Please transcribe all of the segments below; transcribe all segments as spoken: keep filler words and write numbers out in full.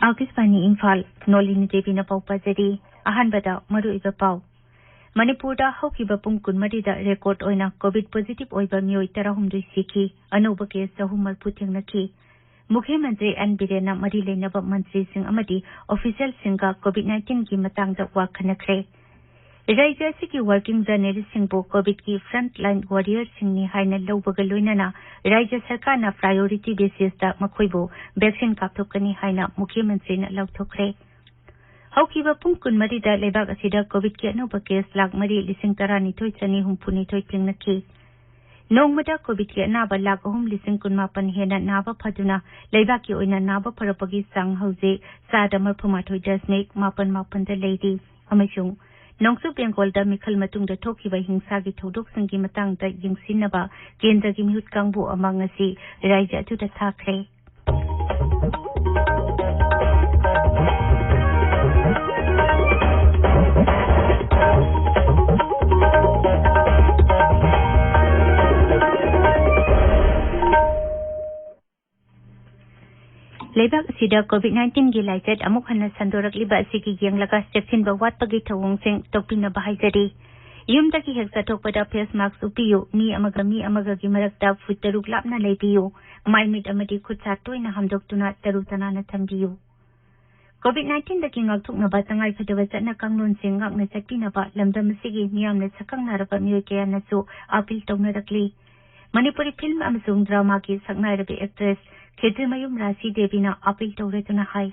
ꯑꯥꯀꯥꯁꯕꯥꯅꯤ ꯏꯝꯐꯥꯜ, ꯅꯣꯂꯤꯅꯤ ꯗꯦꯕꯤꯅ ꯄꯥꯎ ꯄꯥꯖꯔꯤ꯫ ꯑꯍꯥꯟꯕꯗ ꯃꯔꯨꯑꯣꯏꯕ ꯄꯥꯎ꯫ ꯃꯅꯤꯄꯨꯔꯗ ꯍꯧꯈꯤꯕ ꯄꯨꯡ ꯀꯨꯟꯃꯔꯤꯗ ꯔꯦꯀꯣꯔꯗ ꯑꯣꯏꯅ ꯀꯣꯚꯤꯗ ꯄꯣꯖꯤꯇꯤꯚ ꯑꯣꯏꯕ ꯃꯤꯑꯣꯏ ꯇꯔꯥꯍꯨꯝꯗꯣꯏ ꯁꯤꯈꯤ, ꯑꯅꯧꯕ ꯀꯦꯁ ꯆꯍꯨꯝ ꯃꯔꯤꯐꯨ ꯊꯦꯡꯅꯈꯤ꯫ ꯃꯨꯈ꯭ꯌ ꯃꯟꯇ꯭ꯔꯤ ꯑꯦꯟ ꯕꯤꯔꯦꯟꯅ ꯃꯔꯤ ꯂꯩꯅꯕ ꯃꯟꯇ꯭ꯔꯤꯁꯤꯡ ꯑꯃꯗꯤ ꯑꯣꯐꯤꯁꯤꯌꯦꯜꯁꯤꯡꯒ ꯀꯣꯚꯤꯗ ꯅꯥꯏꯟꯇꯤꯟꯒꯤ ꯃꯇꯥꯡꯗ ꯋꯥ ꯈꯟꯅꯈ꯭ꯔꯦ꯫ ꯔꯥꯖ꯭ꯌ ꯑꯁꯤꯒꯤ ꯋꯥꯔꯀꯤꯡ ꯖꯔꯅꯦꯂꯤꯁꯁꯤꯡꯕꯨ ꯀꯣꯚꯤꯗꯀꯤ ꯐ꯭ꯔꯟꯠ ꯂꯥꯏꯟ ꯋꯥꯔꯤꯌꯔꯁꯤꯡꯅꯤ ꯍꯥꯏꯅ ꯂꯧꯕꯒ ꯂꯣꯏꯅꯅ ꯔꯥꯖ꯭ꯌ ꯁꯔꯀꯥꯔꯅ ꯄ꯭ꯔꯥꯏꯑꯣꯔꯤꯇꯤ ꯕꯦꯁꯤꯁꯇ ꯃꯈꯣꯏꯕꯨ ꯚꯦꯛꯁꯤꯟ ꯀꯥꯞꯊꯣꯛꯀꯅꯤ ꯍꯥꯏꯅ ꯃꯨꯈ꯭ꯌ ꯃꯟꯇ꯭ꯔꯤꯅ ꯂꯥꯎꯊꯣꯛꯈ꯭ꯔꯦ꯫ ꯍꯧꯈꯤꯕ ꯄꯨꯡ ꯀꯨꯟꯃꯔꯤꯗ ꯂꯩꯕꯥꯛ ꯑꯁꯤꯗ ꯀꯣꯚꯤꯗꯀꯤ ꯑꯅꯧꯕ ꯀꯦꯁ ꯂꯥꯈ ꯃꯔꯤ ꯂꯤꯁꯤꯡ ꯇꯔꯥꯅꯤꯊꯣꯏ ꯆꯅꯤ ꯍꯨꯝꯐꯨꯅꯤꯊꯣꯏ ꯊꯦꯡꯅꯈꯤ꯫ ꯅꯣꯡꯃꯗ ꯀꯣꯚꯤꯗꯀꯤ ꯑꯅꯥꯕ ꯂꯥꯈ ꯑꯍꯨꯝ ꯂꯤꯁꯤꯡ ꯀꯨꯟꯃꯥꯄꯟ ꯍꯦꯟꯅ ꯅꯥꯕ ꯐꯗꯨꯅ ꯂꯩꯕꯥꯛꯀꯤ ꯑꯣꯏꯅ ꯅꯥꯕ ꯐꯔꯛꯄꯒꯤ ꯆꯥꯡ ꯍꯧꯖꯤꯛ ꯆꯥꯗ ꯃꯔꯤꯐꯨꯃꯥꯊꯣꯏ ꯗꯁꯃꯤꯛ ꯃꯥꯄꯟ ꯃꯥꯄꯟꯗ ꯂꯩꯔꯤ꯫ ꯑꯃꯁꯨꯡ ꯅꯣꯡꯆꯨꯞ ꯕꯦꯡꯒꯣꯜꯗ ꯃꯤꯈꯜ ꯃꯇꯨꯡꯗ ꯊꯣꯛꯈꯤꯕ ꯍꯤꯡꯁꯥꯒꯤ ꯊꯧꯗꯣꯛꯁꯤꯡꯒꯤ ꯃꯇꯥꯡꯗ ꯌꯦꯡꯁꯤꯟꯅꯕ ꯀꯦꯟꯗ꯭ꯔꯒꯤ ꯃꯤꯍꯨꯠ ꯀꯥꯡꯕꯨ ꯑꯃ ꯉꯁꯤ ꯔꯥꯖ꯭ꯌ ꯑꯗꯨꯗ ꯊꯥꯈ꯭ꯔꯦ꯫ ꯂꯩꯕꯥꯛ ꯑꯁꯤꯗ ꯀꯣꯚꯤꯗ ꯅꯥꯏꯟꯇꯤꯟꯒꯤ ꯂꯥꯏꯆꯠ ꯑꯃꯨꯛ ꯍꯟꯅ ꯁꯟꯗꯣꯔꯛꯂꯤꯕ ꯑꯁꯤꯒꯤ ꯌꯦꯡꯂꯒ ꯆꯦꯛꯁꯤꯟꯕ ꯋꯥꯠꯄꯒꯤ ꯊꯧꯑꯣꯡꯁꯤꯡ ꯇꯣꯛꯄꯤꯅꯕ ꯍꯥꯏꯖꯔꯤ꯫ ꯌꯨꯝꯗꯒꯤ ꯍꯦꯛ ꯆꯠꯊꯣꯛꯄꯗ ꯐꯦꯁ ꯃꯥꯁꯛ ꯎꯞꯄꯤꯌꯨ꯫ ꯃꯤ ꯑꯃꯒ ꯃꯤ ꯑꯃꯒꯒꯤ ꯃꯔꯛꯇ ꯐꯨꯠ ꯇꯔꯨꯛ ꯂꯥꯞꯅ ꯂꯩꯕꯤꯌꯨ꯫ ꯃꯥꯏ ꯃꯤꯠ ꯑꯃꯗꯤ ꯈꯨꯠ ꯁꯥ ꯇꯣꯏꯅ ꯍꯥꯝꯗꯣꯛꯇꯨꯅ ꯇꯔꯨ ꯇꯅꯥꯟꯅ ꯊꯝꯕꯤꯌꯨ꯫ ꯀꯣꯚꯤꯗ ꯅꯥꯏꯟꯇꯤꯟꯗꯒꯤ ꯉꯥꯛꯊꯣꯛꯅꯕ ꯇꯉꯥꯏꯐꯗꯕ ꯆꯠꯅ ꯀꯥꯡꯂꯣꯟꯁꯤꯡ ꯉꯥꯛꯅ ꯆꯠꯄꯤꯅꯕ ꯂꯝꯗꯝ ꯑꯁꯤꯒꯤ ꯃꯤꯌꯥꯝꯅ ꯁꯛꯈꯪꯅꯔꯕ ꯃꯤꯑꯣꯏ ꯀꯌꯥꯅꯁꯨ ꯑꯥꯄꯤꯜ ꯇꯧꯅꯔꯛꯂꯤ꯫ ꯃꯅꯤꯄꯨꯔꯤ ꯐꯤꯜꯝ ꯑꯃꯁꯨꯡ ꯗ꯭ꯔꯃꯥꯒꯤ ꯁꯛꯅꯥꯏꯔꯕꯤ ꯑꯦꯛꯇ꯭ꯔꯦꯁ ꯈꯦꯇ꯭ꯔꯤꯃꯌꯨꯝ ꯔꯥꯁꯤ ꯗꯦꯕꯤꯅ ꯑꯥꯄꯤꯜ ꯇꯧꯔꯗꯨꯅ ꯍꯥꯏ,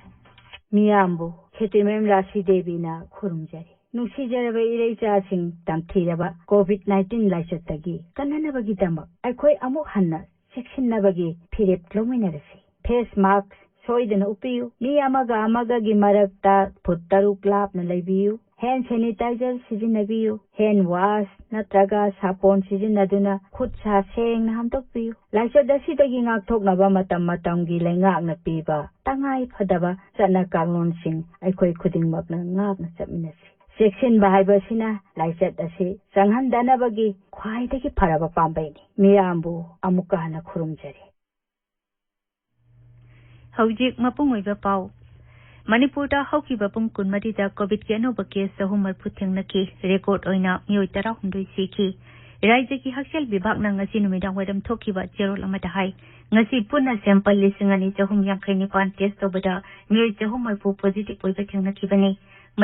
ꯃꯤꯌꯥꯝꯕꯨ ꯈꯦꯇ꯭ꯔꯤꯃꯌꯨꯝ ꯔꯥꯁꯤ ꯗꯦꯕꯤꯅ ꯈꯨꯔꯨꯝꯖꯔꯤ꯫ ꯅꯨꯡꯁꯤꯖꯔꯕ ꯏꯔꯩꯆꯥꯁꯤꯡ, ꯇꯝꯊꯤꯔꯕ ꯀꯣꯚꯤꯗ ꯅꯥꯏꯟꯇꯤꯟ ꯂꯥꯏꯆꯠꯇꯒꯤ ꯀꯟꯅꯅꯕꯒꯤꯗꯃꯛ ꯑꯩꯈꯣꯏ ꯑꯃꯨꯛ ꯍꯟꯅ ꯆꯦꯛꯁꯤꯟꯅꯕꯒꯤ ꯐꯤꯔꯦꯞ ꯂꯧꯃꯤꯟꯅꯔꯁꯤ꯫ ꯐꯦꯁ ꯃꯥꯁꯛ ꯁꯣꯏꯗꯅ ꯎꯞꯄꯤꯌꯨ꯫ ꯃꯤ ꯑꯃꯒ ꯑꯃꯒꯒꯤ ꯃꯔꯛꯇ ꯐꯨꯠ ꯇꯔꯨꯛ ꯂꯥꯞꯅ ꯂꯩꯕꯤꯌꯨ꯫ ꯍꯦꯟ ꯁꯦꯅꯤꯇꯥꯏꯖꯔ ꯁꯤꯖꯤꯟꯅꯕꯤꯌꯨ꯫ ꯍꯦꯟ ꯋꯥꯁ ꯅꯠꯇ꯭ꯔꯒ ꯁꯥꯄꯣꯟ ꯁꯤꯖꯤꯟꯅꯗꯨꯅ ꯈꯨꯠ ꯁꯥ ꯁꯦꯡꯅ ꯍꯥꯝꯗꯣꯛꯄꯤꯌꯨ꯫ ꯂꯥꯏꯆꯠ ꯑꯁꯤꯗꯒꯤ ꯉꯥꯛꯊꯣꯛꯅꯕ ꯃꯇꯝ ꯃꯇꯝꯒꯤ ꯂꯩꯉꯥꯛꯅ ꯄꯤꯕ ꯇꯉꯥꯏ ꯐꯗꯕ ꯆꯠꯅ ꯀꯥꯡꯂꯣꯟꯁꯤꯡ ꯑꯩꯈꯣꯏ ꯈꯨꯗꯤꯡꯃꯛꯅ ꯉꯥꯛꯅ ꯆꯠꯃꯤꯟꯅꯁꯤ꯫ ꯆꯦꯛꯁꯤꯟꯕ ꯍꯥꯏꯕꯁꯤꯅ ꯂꯥꯏꯆꯠ ꯑꯁꯤ ꯆꯪꯍꯟꯗꯅꯕꯒꯤ ꯈ꯭ꯋꯥꯏꯗꯒꯤ ꯐꯔꯕ ꯄꯥꯝꯕꯩꯅꯤ꯫ ꯃꯤꯌꯥꯝꯕꯨ ꯑꯃꯨꯛꯀ ꯍꯟꯅ ꯈꯨꯔꯨꯝꯖꯔꯤ꯫ ꯍꯧꯖꯤꯛ ꯃꯄꯨꯡ ꯑꯣꯏꯕ ꯄꯥꯎ꯫ ꯃꯅꯤꯄꯨꯔꯗ ꯍꯧꯈꯤꯕ ꯄꯨꯡ ꯀꯨꯟꯃꯔꯤꯗ ꯀꯣꯚꯤꯗꯀꯤ ꯑꯅꯧꯕ ꯀꯦꯁ ꯆꯍꯨꯝ ꯃꯔꯤꯐꯨ ꯊꯦꯡꯅꯈꯤ꯫ ꯔꯦꯀꯣꯔꯗ ꯑꯣꯏꯅ ꯃꯤꯑꯣꯏ ꯇꯔꯥꯍꯨꯝꯗꯣꯏ ꯁꯤꯈꯤ꯫ ꯔꯥꯖ꯭ꯌꯒꯤ ꯍꯛꯁꯦꯜ ꯕꯤꯚꯥꯒꯅ ꯉꯁꯤ ꯅꯨꯃꯤꯗꯥꯡ ꯋꯥꯏꯔꯝ ꯊꯣꯛꯈꯤꯕ ꯆꯦꯔꯣꯜ ꯑꯃꯗ ꯍꯥꯏ, ꯉꯁꯤ ꯄꯨꯟꯅ ꯁꯦꯝꯄꯜ ꯂꯤꯁꯤꯡ ꯑꯅꯤ ꯆꯍꯨꯝ ꯌꯥꯡꯈꯩ ꯅꯤꯄꯥꯟ ꯇꯦꯁ ꯇꯧꯕꯗ ꯃꯤꯑꯣꯏ ꯆꯍꯨꯝ ꯃꯔꯤꯐꯨ ꯄꯣꯖꯤꯇꯤꯚ ꯑꯣꯏꯕ ꯊꯦꯡꯅꯈꯤꯕꯅꯤ꯫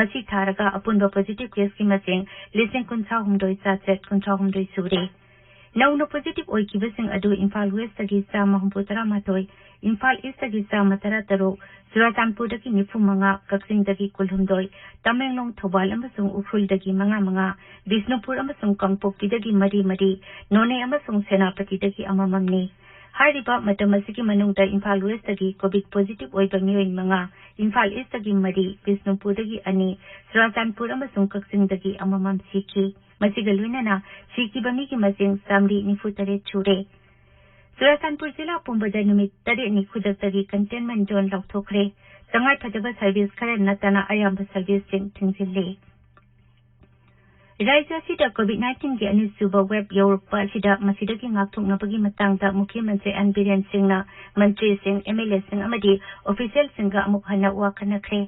ꯃꯁꯤ ꯊꯥꯔꯒ ꯑꯄꯨꯟꯕ ꯄꯣꯖꯤꯇꯤꯚ ꯀꯦꯁꯀꯤ ꯃꯁꯤꯡ ꯂꯤꯁꯤꯡ ꯀꯨꯟꯊ꯭ꯔꯥ ꯍꯨꯝꯗꯣꯏ ꯆꯥꯇ꯭ꯔꯦꯠ ꯀꯨꯟꯊ꯭ꯔꯥ ꯍꯨꯝꯗꯣꯏ ꯁꯨꯔꯦ꯫ ꯅꯧꯅ ꯄꯣꯖꯤꯇꯤꯚ ꯑꯣꯏꯈꯤꯕꯁꯤꯡ ꯑꯗꯨ ꯏꯝꯐꯥꯜ ꯋꯦꯁꯇꯒꯤ ꯆꯥꯝꯃ ꯍꯨꯝꯐꯨ ꯇꯔꯥ ꯃꯥꯊꯣꯏ, ꯏꯝꯐꯥꯜ ꯏꯁꯇꯒꯤ ꯆꯥꯝꯃ ꯇꯔꯥ ꯇꯔꯨꯛ, ꯆꯨꯔꯥꯆꯥꯟꯄꯨꯔꯗꯒꯤ ꯅꯤꯐꯨ ꯃꯉꯥ, ꯀꯛꯆꯤꯡꯗꯒꯤ ꯀꯨꯟꯍꯨꯝꯗꯣꯏ, ꯇꯃꯦꯡꯂꯣꯡ, ꯊꯧꯕꯥꯜ ꯑꯃꯁꯨꯡ ꯎꯈ꯭ꯔꯨꯜꯗꯒꯤ ꯃꯉꯥ ꯃꯉꯥ, ꯕꯤꯁꯅꯨꯄꯨꯔ ꯑꯃꯁꯨꯡ ꯀꯥꯡꯄꯣꯛꯄꯤꯗꯒꯤ ꯃꯔꯤ ꯃꯔꯤ, ꯅꯣꯅꯦ ꯑꯃꯁꯨꯡ ꯁꯦꯅꯥꯄꯇꯤꯗꯒꯤ ꯑꯃꯃꯝꯅꯤ꯫ ꯍꯥꯏꯔꯤꯕ ꯃꯇꯝ ꯑꯁꯤꯒꯤ ꯃꯅꯨꯡꯗ ꯏꯝꯐꯥꯜ ꯋꯦꯁꯇꯒꯤ ꯀꯣꯚꯤꯗ ꯄꯣꯖꯤꯇꯤꯚ ꯑꯣꯏꯕ ꯃꯤꯑꯣꯏ ꯃꯉꯥ, ꯏꯝꯐꯥꯜ ꯏꯁꯇꯒꯤ ꯃꯔꯤ, ꯕꯤꯁꯅꯨꯄꯨꯔꯗꯒꯤ ꯑꯅꯤ, ꯆꯨꯔꯥꯆꯥꯟꯄꯨꯔ ꯑꯃꯁꯨꯡ ꯀꯛꯆꯤꯡꯗꯒꯤ ꯑꯃꯃꯝ ꯁꯤꯈꯤ꯫ ꯃꯁꯤꯒ ꯂꯣꯏꯅꯅ ꯁꯤꯈꯤꯕ ꯃꯤꯒꯤ ꯃꯁꯤꯡ ꯆꯥꯃꯔꯤ ꯅꯤꯐꯨ ꯇꯔꯦꯠ ꯁꯨꯔꯦ꯫ ꯆꯨꯔꯥꯆꯥꯟꯄꯨꯔ ꯖꯤꯂꯥ ꯄꯨꯝꯕꯗ ꯅꯨꯃꯤꯠ ꯇꯔꯦꯠꯅꯤ ꯈꯨꯗꯛꯇꯒꯤ ꯀꯟꯇꯦꯟꯃꯦꯟ ꯖꯣꯟ ꯂꯥꯎꯊꯣꯛꯈ꯭ꯔꯦ꯫ ꯇꯉꯥꯏ ꯐꯗꯕ ꯁꯔꯚꯤꯁ ꯈꯔ ꯅꯠꯇꯅ ꯑꯌꯥꯝꯕ ꯁꯔꯚꯤꯁꯁꯤꯡ ꯊꯤꯡꯖꯤꯜꯂꯦ꯫ ꯔꯥꯖ꯭ꯌ ꯑꯁꯤꯗ ꯀꯣꯚꯤꯗ ꯅꯥꯏꯟꯇꯤꯟꯒꯤ ꯑꯅꯤꯁꯨꯕ ꯋꯦꯕ ꯌꯧꯔꯛꯄ ꯑꯁꯤꯗ ꯃꯁꯤꯗꯒꯤ ꯉꯥꯛꯊꯣꯛꯅꯕꯒꯤ ꯃꯇꯥꯡꯗ ꯃꯨꯈ꯭ꯌ ꯃꯟꯇ꯭ꯔꯤ ꯑꯦꯟ ꯕꯤꯔꯦꯟ ꯁꯤꯡꯅ ꯃꯟꯇ꯭ꯔꯤꯁꯤꯡ, ꯑꯦꯝ ꯑꯦꯜ ꯑꯦꯁꯤꯡ ꯑꯃꯗꯤ ꯑꯣꯐꯤꯁꯤꯌꯦꯜꯁꯤꯡꯒ ꯑꯃꯨꯛ ꯍꯟꯅ ꯋꯥ ꯈꯟꯅꯈ꯭ꯔꯦ꯫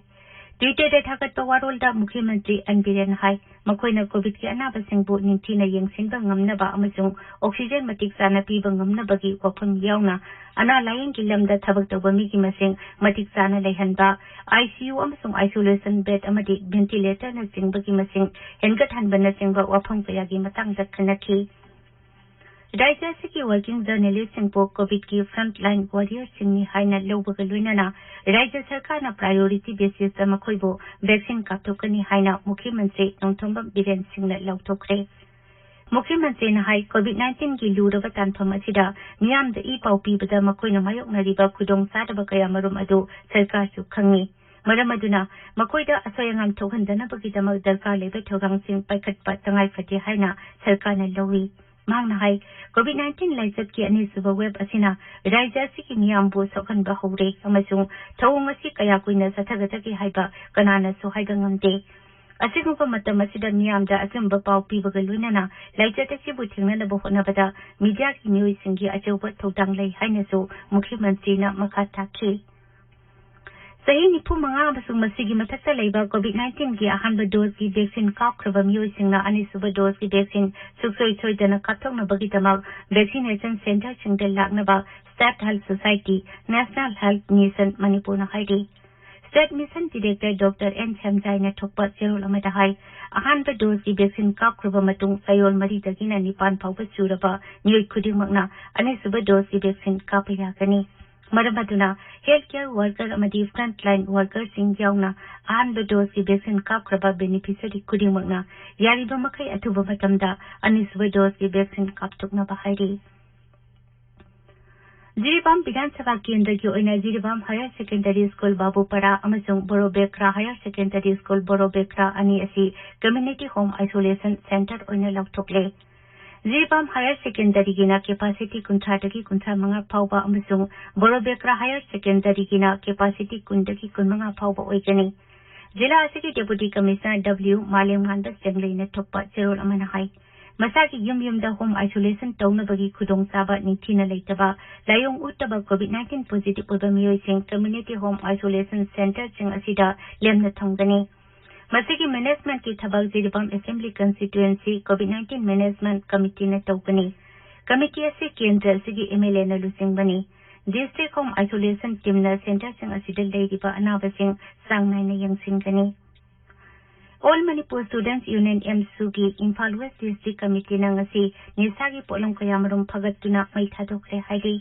ꯇ꯭ꯋꯤꯇꯔꯗ ꯊꯥꯒꯠꯄ ꯋꯥꯔꯣꯜꯗ ꯃꯨꯈ꯭ꯌ ꯃꯟꯇ꯭ꯔꯤ ꯑꯦꯟ ꯕꯤꯔꯦꯟ ꯍꯥꯏ, ꯃꯈꯣꯏꯅ ꯀꯣꯚꯤꯗꯀꯤ ꯑꯅꯥꯕꯁꯤꯡꯕꯨ ꯅꯤꯡꯊꯤꯅ ꯌꯦꯡꯁꯤꯟꯕ ꯉꯝꯅꯕ ꯑꯃꯁꯨꯡ ꯑꯣꯛꯁꯤꯖꯦꯟ ꯃꯇꯤꯛ ꯆꯥꯅ ꯄꯤꯕ ꯉꯝꯅꯕꯒꯤ ꯋꯥꯐꯝ ꯌꯥꯎꯅ ꯑꯅꯥ ꯂꯥꯌꯦꯡꯒꯤ ꯂꯝꯗ ꯊꯕꯛ ꯇꯧꯕ ꯃꯤꯒꯤ ꯃꯁꯤꯡ ꯃꯇꯤꯛ ꯆꯥꯅ ꯂꯩꯍꯟꯕ, ꯑꯥꯏ ꯁꯤ ꯌꯨ ꯑꯃꯁꯨꯡ ꯑꯥꯏꯁꯣꯂꯦꯁꯟ ꯕꯦꯗ ꯑꯃꯗꯤ ꯚꯦꯟꯇꯤꯂꯦꯇꯔꯅꯆꯤꯡꯕꯒꯤ ꯃꯁꯤꯡ ꯍꯦꯟꯒꯠꯍꯟꯕꯅꯆꯤꯡꯕ ꯋꯥꯐꯝ ꯀꯌꯥꯒꯤ ꯃꯇꯥꯡꯗ ꯈꯟꯅꯈꯤ꯫ ꯔꯥꯖ꯭ꯌ ꯑꯁꯤꯒꯤ ꯋꯥꯔꯀꯤꯡ ꯖꯔꯅꯦꯂꯤꯁꯁꯤꯡꯕꯨ ꯀꯣꯚꯤꯗꯀꯤ ꯐ꯭ꯔꯟꯠ ꯂꯥꯏꯟ ꯋꯥꯔꯤꯌꯔꯁꯤꯡꯅꯤ ꯍꯥꯏꯅ ꯂꯧꯕꯒ ꯂꯣꯏꯅꯅ ꯔꯥꯖ꯭ꯌ ꯁꯔꯀꯥꯔꯅ ꯄ꯭ꯔꯥꯏꯌꯣꯔꯤꯇꯤ ꯕꯦꯁꯤꯁꯇ ꯃꯈꯣꯏꯕꯨ ꯚꯦꯛꯁꯤꯟ ꯀꯥꯞꯊꯣꯛꯀꯅꯤ ꯍꯥꯏꯅ ꯃꯨꯈ꯭ꯌ ꯃꯟꯇ꯭ꯔꯤ ꯅꯣꯡꯊꯣꯝꯕꯝ ꯕꯤꯔꯦꯟ ꯁꯤꯡꯅ ꯂꯥꯎꯊꯣꯛꯈ꯭ꯔꯦ꯫ ꯃꯨꯈ꯭ꯌ ꯃꯟꯇ꯭ꯔꯤꯅ ꯍꯥꯏ, ꯀꯣꯚꯤꯗ ꯅꯥꯏꯟꯇꯤꯟꯒꯤ ꯂꯨꯔꯕ ꯇꯥꯟꯐꯝ ꯑꯁꯤꯗ ꯃꯤꯌꯥꯝꯗ ꯏ ꯄꯥꯎ ꯄꯤꯕꯗ ꯃꯈꯣꯏꯅ ꯃꯥꯌꯣꯛꯅꯔꯤꯕ ꯈꯨꯗꯣꯡ ꯆꯥꯗꯕ ꯀꯌꯥ ꯃꯔꯨꯝ ꯑꯗꯨ ꯁꯔꯀꯥꯔꯁꯨ ꯈꯪꯏ꯫ ꯃꯔꯝ ꯑꯗꯨꯅ ꯃꯈꯣꯏꯗ ꯑꯁꯣꯏ ꯑꯉꯥꯝ ꯊꯣꯛꯍꯟꯗꯅꯕꯒꯤꯗꯃꯛ ꯗꯔꯀꯥꯔ ꯂꯩꯕ ꯊꯧꯔꯥꯡꯁꯤꯡ ꯄꯥꯏꯈꯠꯄ ꯇꯉꯥꯏ ꯐꯗꯦ ꯍꯥꯏꯅ ꯁꯔꯀꯥꯔꯅ ꯂꯧꯏ꯫ ꯃꯍꯥꯛꯅ ꯍꯥꯏ, ꯀꯣꯚꯤꯗ ꯅꯥꯏꯟꯇꯤꯟ ꯂꯥꯏꯆꯠꯀꯤ ꯑꯅꯤꯁꯨꯕ ꯋꯦꯕ ꯑꯁꯤꯅ ꯔꯥꯖ꯭ꯌ ꯑꯁꯤꯒꯤ ꯃꯤꯌꯥꯝꯕꯨ ꯁꯣꯛꯍꯟꯕ ꯍꯧꯔꯦ ꯑꯃꯁꯨꯡ ꯊꯧꯑꯣꯡ ꯑꯁꯤ ꯀꯌꯥ ꯀꯨꯏꯅ ꯆꯠꯊꯒꯗꯒꯦ ꯍꯥꯏꯕ ꯀꯅꯥꯅꯁꯨ ꯍꯥꯏꯕ ꯉꯝꯗꯦ꯫ ꯑꯁꯤꯒꯨꯝꯕ ꯃꯇꯝ ꯑꯁꯤꯗ ꯃꯤꯌꯥꯝꯗ ꯑꯆꯨꯝꯕ ꯄꯥꯎ ꯄꯤꯕꯒ ꯂꯣꯏꯅꯅ ꯂꯥꯏꯆꯠ ꯑꯁꯤꯕꯨ ꯊꯦꯡꯅꯅꯕ ꯍꯣꯠꯅꯕꯗ ꯃꯤꯗꯤꯌꯥꯒꯤ ꯃꯤꯑꯣꯏꯁꯤꯡꯒꯤ ꯑꯆꯧꯕ ꯊꯧꯗꯥꯡ ꯂꯩ ꯍꯥꯏꯅꯁꯨ ꯃꯨꯈ꯭ꯌ ꯃꯟꯇ꯭ꯔꯤꯅ ꯃꯈꯥ ꯇꯥꯈꯤ꯫ ꯆꯍꯤ ꯅꯤꯐꯨ ꯃꯉꯥ ꯑꯃꯁꯨꯡ ꯃꯁꯤꯒꯤ ꯃꯊꯛꯇ ꯂꯩꯕ COVID nineteen ꯒꯤ ꯑꯍꯥꯟꯕ dose ꯀꯤ vaccine ꯀꯥꯞꯈ꯭ꯔꯕ ꯃꯤꯑꯣꯏꯁꯤꯡꯅ ꯑꯅꯤꯁꯨꯕ dose ꯀꯤ vaccine ꯁꯨꯡꯁꯣꯏ ꯁꯣꯏꯗꯅ ꯀꯥꯞꯊꯣꯛꯅꯕꯒꯤꯗꯃꯛ vaccination centre ꯁꯤꯡꯗ ꯂꯥꯛꯅꯕ State Health Society, National Health Mission ꯃꯅꯤꯄꯨꯔꯅ ꯍꯥꯏꯔꯤ꯫ State Mission Director Doctor N ꯁ꯭ꯌꯥꯝꯖꯥꯏꯅ ꯊꯣꯛꯄ ꯆꯦꯔꯣꯜ ꯑꯃꯗ ꯍꯥꯏ, ꯑꯍꯥꯟꯕ dose ꯀꯤ vaccine ꯀꯥꯞꯈ꯭ꯔꯕ ꯃꯇꯨꯡ ꯆꯌꯣꯜ ꯃꯔꯤꯗꯒꯤꯅ ꯅꯤꯄꯥꯟ ꯐꯥꯎꯕ ꯆꯨꯔꯕ ꯃꯤꯑꯣꯏ ꯈꯨꯗꯤꯡꯃꯛꯅ ꯑꯅꯤꯁꯨꯕ dose ꯀꯤ vaccine ꯀꯥꯞꯄ ꯌꯥꯒꯅꯤ꯫ ꯃꯔꯝ ꯑꯗꯨꯅ health care worker ꯑꯃꯗꯤ frontline worker ꯁꯤꯡ ꯌꯥꯎꯅ ꯑꯍꯥꯟꯕ dose ꯀꯤ vaccine ꯀꯥꯞꯈ꯭ꯔꯕ beneficiary ꯈꯨꯗꯤꯡꯃꯛꯅ ꯌꯥꯔꯤꯕ ꯃꯈꯩ ꯑꯊꯨꯕ ꯃꯇꯝꯗ ꯑꯅꯤꯁꯨꯕ dose ꯀꯤ vaccine ꯀꯥꯞꯊꯣꯛꯅꯕ ꯍꯥꯏꯔꯤ꯫ ꯖꯤꯔꯤꯕꯥꯝ ꯕꯤꯙꯥꯟ ꯁꯚꯥ ꯀꯦꯟꯗ꯭ꯔꯒꯤ ꯑꯣꯏꯅ ꯖꯤꯔꯤꯕꯥꯝ Higher Secondary School ꯕꯥꯕꯨꯄꯥꯔꯥ ꯑꯃꯁꯨꯡ ꯕꯣꯔꯣꯕꯦꯀ꯭ꯔꯥ Higher Secondary School ꯕꯣꯔꯣꯕꯦꯀ꯭ꯔꯥ ꯑꯅꯤ ꯑꯁꯤ community home isolation centre ꯑꯣꯏꯅ ꯂꯥꯎꯊꯣꯛꯂꯦ꯫ ꯖꯤꯔꯤꯕꯥꯝ Higher Secondary ꯒꯤꯅ capacity ꯀꯨꯟꯊ꯭ꯔꯥꯗꯒꯤ ꯀꯨꯟꯊ꯭ꯔꯥ ꯃꯉꯥ ꯐꯥꯎꯕ ꯑꯃꯁꯨꯡ ꯕꯣꯔꯣꯕꯦꯀ꯭ꯔꯥ Higher Secondary ꯒꯤꯅ capacity ꯀꯨꯟꯗꯒꯤ ꯀꯨꯟꯃꯉꯥ ꯐꯥꯎꯕ ꯑꯣꯏꯒꯅꯤ꯫ ꯖꯤꯂꯥ ꯑꯁꯤꯒꯤ Deputy Commissioner W ꯃꯥꯂꯦꯝꯉꯥꯟꯕ ꯆꯦꯡꯂꯩꯅ ꯊꯣꯛꯄ ꯆꯦꯔꯣꯜ ꯑꯃꯅ ꯍꯥꯏ, ꯃꯁꯥꯒꯤ ꯌꯨꯝ ꯌꯨꯝꯗ home isolation ꯇꯧꯅꯕꯒꯤ ꯈꯨꯗꯣꯡꯆꯥꯕ ꯅꯤꯡꯊꯤꯅ ꯂꯩꯇꯕ, ꯂꯥꯏꯑꯣꯡ ꯎꯠꯇꯕ COVID nineteen positive ꯑꯣꯏꯕ ꯃꯤꯑꯣꯏꯁꯤꯡ community home isolation centre ꯁꯤꯡ ꯑꯁꯤꯗ ꯂꯦꯝꯅ ꯊꯝꯒꯅꯤ꯫ ꯃꯁꯤꯒꯤ management ꯀꯤ ꯊꯕꯛ Jiribam Assembly Constituency COVID nineteen Management Committee ꯅ ꯇꯧꯒꯅꯤ꯫ Committee ꯑꯁꯤ ꯀꯦꯟꯗ꯭ꯔ ꯑꯁꯤꯒꯤ MLA ꯅ ꯂꯨꯆꯤꯡꯕꯅꯤ꯫ District Home Isolation Team ꯅ centre ꯁꯤꯡ ꯑꯁꯤꯗ ꯂꯩꯔꯤꯕ ꯑꯅꯥꯕꯁꯤꯡ ꯆꯥꯡ ꯅꯥꯏꯅ ꯌꯦꯡꯁꯤꯟꯒꯅꯤ꯫ All Manipur Students Union, ꯑꯦꯝꯁꯨ ꯒꯤ ꯏꯝꯐꯥꯜ West District Committee ꯅ ꯉꯁꯤ ꯅꯤꯁꯥꯒꯤ ꯄꯣꯠꯂꯝ ꯀꯌꯥꯃꯔꯨꯝ ꯐꯒꯠꯇꯨꯅ ꯃꯩ ꯊꯥꯗꯣꯛꯈ꯭ꯔꯦ ꯍꯥꯏꯔꯤ꯫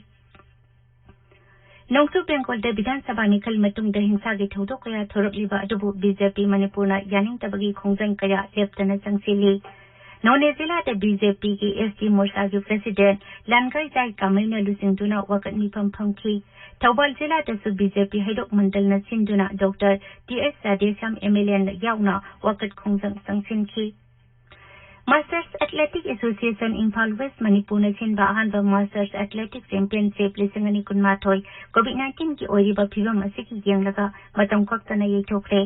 ꯅꯣꯡꯆꯨꯞ ꯕꯦꯡꯒꯣꯜꯗ ꯕꯤꯙꯥꯟ ꯁꯚꯥ ꯃꯤꯈꯜ ꯃꯇꯨꯡꯗ ꯍꯤꯡꯁꯥꯒꯤ ꯊꯧꯗꯣꯛ ꯀꯌꯥ ꯊꯣꯔꯛꯂꯤꯕ ꯑꯗꯨꯕꯨ ꯕꯤ ꯖꯦ ꯄꯤ ꯃꯅꯤꯄꯨꯔꯅ ꯌꯥꯅꯤꯡꯗꯕꯒꯤ ꯈꯣꯡꯖꯪ ꯀꯌꯥ ꯂꯦꯞꯇꯅ ꯆꯪꯁꯤꯜꯂꯤ꯫ ꯅꯣꯅꯦ ꯖꯤꯂꯥꯗ ꯕꯤ ꯖꯦ ꯄꯤ ꯒꯤ ꯑꯦꯁ ꯇꯤ ꯃꯣꯔꯆꯥꯒꯤ president ꯂꯥꯟꯒꯥꯏꯖꯥꯏ ꯀꯥꯃꯩꯅ ꯂꯨꯆꯤꯡꯗꯨꯅ ꯋꯥꯀꯠ ꯃꯤꯐꯝ ꯐꯝꯈꯤ꯫ ꯊꯧꯕꯥꯜ ꯖꯤꯂꯥꯗꯁꯨ ꯕꯤ ꯖꯦ ꯄꯤ ꯍꯩꯔꯣꯛ ꯃꯟꯗꯜꯅ ꯁꯤꯟꯗꯨꯅ doctor T H Radheshyam M L ꯑꯦꯅ ꯌꯥꯎꯅ ꯋꯥꯀꯠ ꯈꯣꯡꯖꯪ ꯆꯪꯁꯤꯟꯈꯤ꯫ Masters Athletic Association Imphal West ꯃꯅꯤꯄꯨꯔꯅ ꯁꯤꯟꯕ ꯑꯍꯥꯟꯕ Masters Athletic Championship ꯂꯤꯁꯤꯡ ꯑꯅꯤ ꯀꯨꯟꯃꯥꯊꯣꯏ COVID nineteen ꯒꯤ ꯑꯣꯏꯔꯤꯕ ꯐꯤꯕꯝ ꯑꯁꯤꯒꯤ ꯌꯦꯡꯂꯒ ꯃꯇꯝ ꯀꯛꯇꯅ ꯌꯩꯊꯣꯛꯈ꯭ꯔꯦ꯫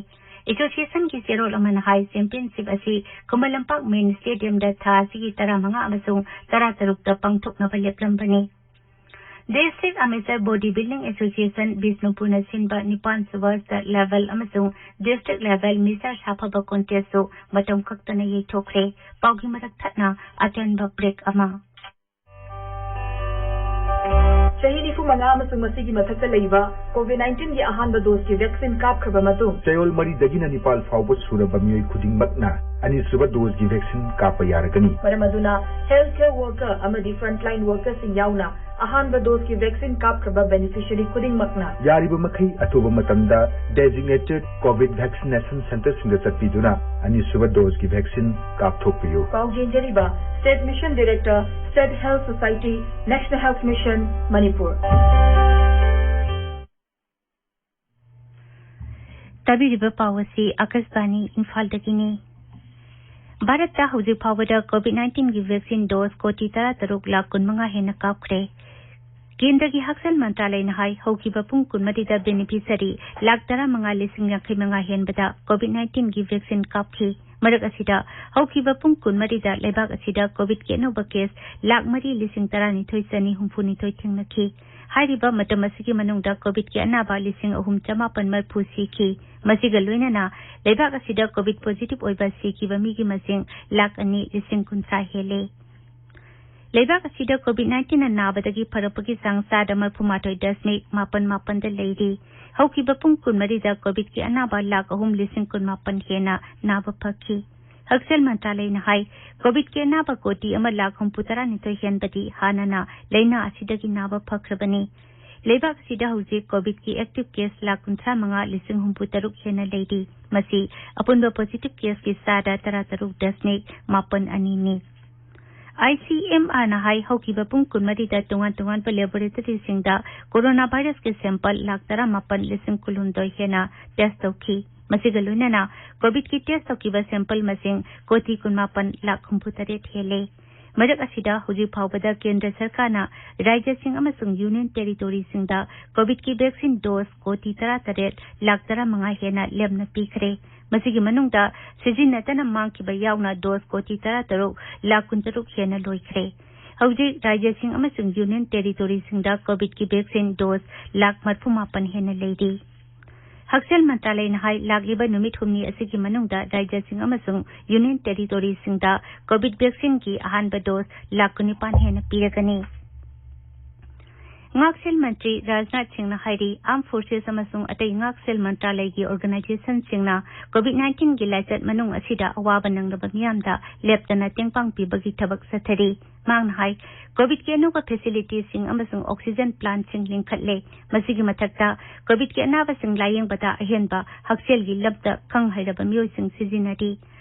Association ꯒꯤ ꯆꯦꯔꯣꯜ ꯑꯃꯅ ꯍꯥꯏ, championship ꯑꯁꯤ ꯈꯨꯃꯟ ꯂꯝꯄꯥꯛ main stadium ꯗ ꯊꯥ ꯑꯁꯤꯒꯤ ꯇꯔꯥꯃꯉꯥ ꯑꯃꯁꯨꯡ ꯇꯔꯥꯇꯔꯨꯛꯇ ꯄꯥꯡꯊꯣꯛꯅꯕ ꯂꯦꯞꯂꯝꯕꯅꯤ꯫ District Amateur Body Building Association ꯕꯤꯁꯅꯨꯄꯨꯔꯅ ꯁꯤꯟꯕ ꯅꯤꯄꯥꯟ ꯁꯨꯕ State Level ꯑꯃꯁꯨꯡ District Level ꯃꯤꯁꯔ ꯁꯥꯐꯕ Contest ꯁꯨ ꯃꯇꯝ ꯀꯛꯇꯅ ꯌꯩꯊꯣꯛꯈ꯭ꯔꯦ꯫ ꯄꯥꯎꯒꯤ ꯃꯔꯛ ꯊꯠꯅ ꯑꯇꯦꯟꯕ break ꯑꯃ꯫ ꯆꯍꯤ ꯅꯤꯐꯨ ꯃꯉꯥ ꯑꯃꯁꯨꯡ ꯃꯁꯤꯒꯤ ꯃꯊꯛꯇ ꯂꯩꯕ COVID nineteen ꯒꯤ ꯑꯍꯥꯟꯕ dose ꯀꯤ vaccine ꯀꯥꯞꯈ꯭ꯔꯕ ꯃꯇꯨꯡ, ꯆꯌꯣꯜ ꯃꯔꯤꯗꯒꯤꯅ ꯅꯤꯄꯥꯜ ꯐꯥꯎꯕ ꯁꯨꯔꯕ ꯃꯤꯑꯣꯏ ꯈꯨꯗꯤꯡꯃꯛꯅ ꯑꯅꯤꯁꯨꯕ dose ꯀꯤ vaccine ꯀꯥꯞꯄ ꯌꯥꯔꯒꯅꯤ꯫ ꯃꯔꯝ ꯑꯗꯨꯅ, healthcare worker ꯑꯃꯗꯤ frontline worker ꯁꯤꯡ ꯌꯥꯎꯅ ꯑꯍꯥꯟꯕ dose ꯀꯤ vaccine ꯀꯥꯞꯈ꯭ꯔꯕ beneficiary ꯈꯨꯗꯤꯡꯃꯛꯅ ꯌꯥꯔꯤꯕ ꯃꯈꯩ ꯑꯊꯨꯕ ꯃꯇꯝꯗ designated COVID vaccination center ꯁꯤꯡꯗ ꯆꯠꯄꯤꯗꯨꯅ ꯑꯅꯤꯁꯨꯕ dose ꯀꯤ vaccine ꯀꯥꯞꯊꯣꯛꯄꯤꯌꯨ꯫ ꯄꯥꯎ ꯆꯦꯟꯖꯔꯤꯕ State Mission Director, State Health Society, National Health Mission, Manipur. ꯇꯥꯕꯤꯔꯤꯕ ꯄꯥꯎ ꯑꯁꯤ ꯑꯥꯀꯥꯁꯕꯥꯅꯤ ꯏꯝꯐꯥꯜꯗꯒꯤꯅꯤ꯫ ꯚꯥꯔꯠꯇ ꯍꯧꯖꯤꯛ ꯐꯥꯎꯕꯗ COVID nineteen ꯒꯤ vaccine dose ꯀꯣꯇꯤ ꯇꯔꯥꯇꯔꯨꯛ ꯂꯥꯈ ꯀꯨꯟꯃꯉꯥ ꯍꯦꯟꯅ ꯀꯥꯞꯈ꯭ꯔꯦ꯫ ꯀꯦꯟꯗ꯭ꯔꯒꯤ ꯍꯛꯁꯦꯜ ꯃꯟꯇ꯭ꯔꯥꯂꯌꯅ ꯍꯥꯏ, ꯍꯧꯈꯤꯕ ꯄꯨꯡ ꯀꯨꯟꯃꯔꯤꯗ beneficiary ꯂꯥꯈ ꯇꯔꯥꯃꯉꯥ ꯂꯤꯁꯤꯡ ꯌꯥꯡꯈꯩ ꯃꯉꯥ ꯍꯦꯟꯕꯗ COVID nineteen ꯒꯤ vaccine ꯀꯥꯞꯈꯤ꯫ ꯃꯔꯛ ꯑꯁꯤꯗ, ꯍꯧꯈꯤꯕ ꯄꯨꯡ ꯀꯨꯟꯃꯔꯤꯗ ꯂꯩꯕꯥꯛ ꯑꯁꯤꯗ COVID ꯀꯤ ꯑꯅꯧꯕ case ꯂꯥꯈ ꯃꯔꯤ ꯂꯤꯁꯤꯡ ꯇꯔꯥꯅꯤꯊꯣꯏ ꯆꯅꯤ ꯍꯨꯝꯐꯨꯅꯤꯊꯣꯏ ꯊꯦꯡꯅꯈꯤ꯫ ꯍꯥꯏꯔꯤꯕ ꯃꯇꯝ ꯑꯁꯤꯒꯤ ꯃꯅꯨꯡꯗ COVID ꯀꯤ ꯑꯅꯥꯕ ꯂꯤꯁꯤꯡ ꯑꯍꯨꯝ ꯆꯃꯥꯄꯟ ꯃꯔꯤꯐꯨ ꯁꯤꯈꯤ꯫ ꯃꯁꯤꯒ ꯂꯣꯏꯅꯅ ꯂꯩꯕꯥꯛ ꯑꯁꯤꯗ COVID positive ꯑꯣꯏꯕ ꯁꯤꯈꯤꯕ ꯃꯤꯒꯤ ꯃꯁꯤꯡ ꯂꯥꯈ ꯑꯅꯤ ꯂꯤꯁꯤꯡ ꯀꯨꯟꯊ꯭ꯔꯥ ꯍꯦꯜꯂꯦ꯫ ꯂꯩꯕꯥꯛ ꯑꯁꯤꯗ COVID nineteen ꯅ ꯅꯥꯕꯗꯒꯤ ꯐꯔꯛꯄꯒꯤ ꯆꯥꯡ ꯆꯥꯗ ꯃꯔꯤꯐꯨ ꯃꯥꯊꯣꯏ ꯗꯁꯃꯤꯛ ꯃꯥꯄꯟ ꯃꯥꯄꯟꯗ ꯂꯩꯔꯤ꯫ ꯍꯧꯈꯤꯕ ꯄꯨꯡ ꯀꯨꯟꯃꯔꯤꯗ COVID ꯀꯤ ꯑꯅꯥꯕ ꯂꯥꯈ ꯑꯍꯨꯝ ꯂꯤꯁꯤꯡ ꯀꯨꯟꯃꯥꯄꯟ ꯍꯦꯟꯅ ꯅꯥꯕ ꯐꯈꯤ꯫ ꯍꯛꯁꯦꯜ ꯃꯟꯇ꯭ꯔꯥꯂꯌꯅ ꯍꯥꯏ, COVID ꯀꯤ ꯑꯅꯥꯕ ꯀꯣꯇꯤ ꯑꯃ ꯂꯥꯈ ꯍꯨꯝꯐꯨ ꯇꯔꯥꯅꯤꯊꯣꯏ ꯍꯦꯟꯕꯗꯤ ꯍꯥꯟꯅꯅ ꯂꯥꯏꯅꯥ ꯑꯁꯤꯗꯒꯤ ꯅꯥꯕ ꯐꯈ꯭ꯔꯕꯅꯤ꯫ ꯂꯩꯕꯥꯛ ꯑꯁꯤꯗ ꯍꯧꯖꯤꯛ COVID ꯀꯤ active case ꯂꯥꯈ ꯀꯨꯟꯊ꯭ꯔꯥ ꯃꯉꯥ ꯂꯤꯁꯤꯡ ꯍꯨꯝꯐꯨ ꯇꯔꯨꯛ ꯍꯦꯟꯅ ꯂꯩꯔꯤ꯫ ꯃꯁꯤ ꯑꯄꯨꯟꯕ positive case ꯀꯤ ꯆꯥꯗ ꯇꯔꯥꯇꯔꯨꯛ ꯗꯁꯃꯤꯛ ꯃꯥꯄꯟ ꯑꯅꯤꯅꯤ꯫ ICMR ꯅ ꯍꯥꯏ, ꯍꯧꯈꯤꯕ ꯄꯨꯡ ꯀꯨꯟꯃꯔꯤꯗ ꯇꯣꯉꯥꯟ ꯇꯣꯉꯥꯟꯕ laboratory ꯁꯤꯡꯗ corona virus ꯀꯤ sample ꯂꯥꯈ ꯇꯔꯥꯃꯥꯄꯟ ꯂꯤꯁꯤꯡ ꯀꯨꯟꯍꯨꯝꯗꯣꯏ ꯍꯦꯟꯅ test ꯇꯧꯈꯤ꯫ ꯃꯁꯤꯒ ꯂꯣꯏꯅꯅ COVID ꯀꯤ test ꯇꯧꯈꯤꯕ sample ꯃꯁꯤꯡ ꯀꯣꯇꯤ ꯀꯨꯟꯃꯥꯄꯟ ꯂꯥꯈ ꯍꯨꯝꯐꯨꯇꯔꯦꯠ ꯍꯦꯜꯂꯦ꯫ ꯃꯔꯛ ꯑꯁꯤꯗ, ꯍꯧꯖꯤꯛ ꯐꯥꯎꯕꯗ ꯀꯦꯟꯗ꯭ꯔ ꯁꯔꯀꯥꯔꯅ ꯔꯥꯖ꯭ꯌꯁꯤꯡ ꯑꯃꯁꯨꯡ union territory ꯁꯤꯡꯗ COVID ꯀꯤ vaccine dose ꯀꯣꯇꯤ ꯇꯔꯥꯇꯔꯦꯠ ꯂꯥꯈ ꯇꯔꯥꯃꯉꯥ ꯍꯦꯟꯅ ꯂꯦꯝꯅ ꯄꯤꯈ꯭ꯔꯦ꯫ ꯃꯁꯤꯒꯤ ꯃꯅꯨꯡꯗ ꯁꯤꯖꯤꯟꯅꯗꯅ ꯃꯥꯡꯈꯤꯕ ꯌꯥꯎꯅ dose ꯀꯣꯇꯤ ꯇꯔꯥꯇꯔꯨꯛ ꯂꯥꯈ ꯀꯨꯟꯇꯔꯨꯛ ꯍꯦꯟꯅ ꯂꯣꯏꯈ꯭ꯔꯦ꯫ ꯍꯧꯖꯤꯛ ꯔꯥꯖ꯭ꯌꯁꯤꯡ ꯑꯃꯁꯨꯡ ꯌꯨꯅꯤꯌꯟ ꯇꯦꯔꯤꯇꯣꯔꯤꯁꯤꯡꯗ ꯀꯣꯚꯤꯗꯀꯤ ꯚꯦꯛꯁꯤꯟ ꯗꯣꯁ ꯂꯥꯈ ꯃꯔꯤꯐꯨ ꯃꯥꯄꯟ ꯍꯦꯟꯅ ꯂꯩꯔꯤ꯫ ꯍꯛꯁꯦꯜ ꯃꯟꯇ꯭ꯔꯥꯂꯌꯅ ꯍꯥꯏ, ꯂꯥꯛꯂꯤꯕ ꯅꯨꯃꯤꯠ ꯍꯨꯝꯅꯤ ꯑꯁꯤꯒꯤ ꯃꯅꯨꯡꯗ ꯔꯥꯖ꯭ꯌꯁꯤꯡ ꯑꯃꯁꯨꯡ ꯌꯨꯅꯤꯌꯟ ꯇꯦꯔꯤꯇꯣꯔꯤꯁꯤꯡꯗ ꯀꯣꯚꯤꯗ ꯚꯦꯛꯁꯤꯟꯒꯤ ꯑꯍꯥꯟꯕ ꯗꯣꯁ ꯂꯥꯈ ꯀꯨꯟꯅꯤꯄꯥꯟ ꯍꯦꯟꯅ ꯄꯤꯔꯒꯅꯤ꯫ ꯉꯥꯛꯁꯦꯜ ꯃꯟꯇ꯭ꯔꯤ ꯔꯥꯖꯅꯥꯊ ꯁꯤꯡꯅ ꯍꯥꯏꯔꯤ, ꯑꯥꯔꯝ ꯐꯣꯔꯁꯦꯁ ꯑꯃꯁꯨꯡ ꯑꯇꯩ ꯉꯥꯛꯁꯦꯜ ꯃꯟꯇ꯭ꯔꯥꯂꯌꯒꯤ ꯑꯣꯔꯒꯅꯥꯏꯖꯦꯁꯟꯁꯤꯡꯅ ꯀꯣꯚꯤꯗ ꯅꯥꯏꯟꯇꯤꯟꯒꯤ ꯂꯥꯏꯆꯠ ꯃꯅꯨꯡ ꯑꯁꯤꯗ ꯑꯋꯥꯕ ꯅꯪꯂꯕ ꯃꯤꯌꯥꯝꯗ ꯂꯦꯞꯇꯅ ꯇꯦꯡꯄꯥꯡ ꯄꯤꯕꯒꯤ ꯊꯕꯛ ꯆꯠꯊꯔꯤ꯫ ꯃꯍꯥꯛꯅ ꯍꯥꯏ, ꯀꯣꯚꯤꯗꯀꯤ ꯑꯅꯧꯕ ꯐꯦꯁꯤꯂꯤꯇꯤꯁꯤꯡ ꯑꯃꯁꯨꯡ ꯑꯣꯛꯁꯤꯖꯟ ꯄ꯭ꯂꯥꯟꯠꯁꯤꯡ ꯂꯤꯡꯈꯠꯂꯦ꯫ ꯃꯁꯤꯒꯤ ꯃꯊꯛꯇ ꯀꯣꯚꯤꯗꯀꯤ ꯑꯅꯥꯕꯁꯤꯡ ꯂꯥꯌꯦꯡꯕꯗ ꯑꯍꯦꯟꯕ ꯍꯛꯁꯦꯜꯒꯤ ꯂꯝꯗ ꯈꯪ ꯍꯩꯔꯕ ꯃꯤꯑꯣꯏꯁꯤꯡ ꯁꯤꯖꯤꯟꯅꯔꯤ꯫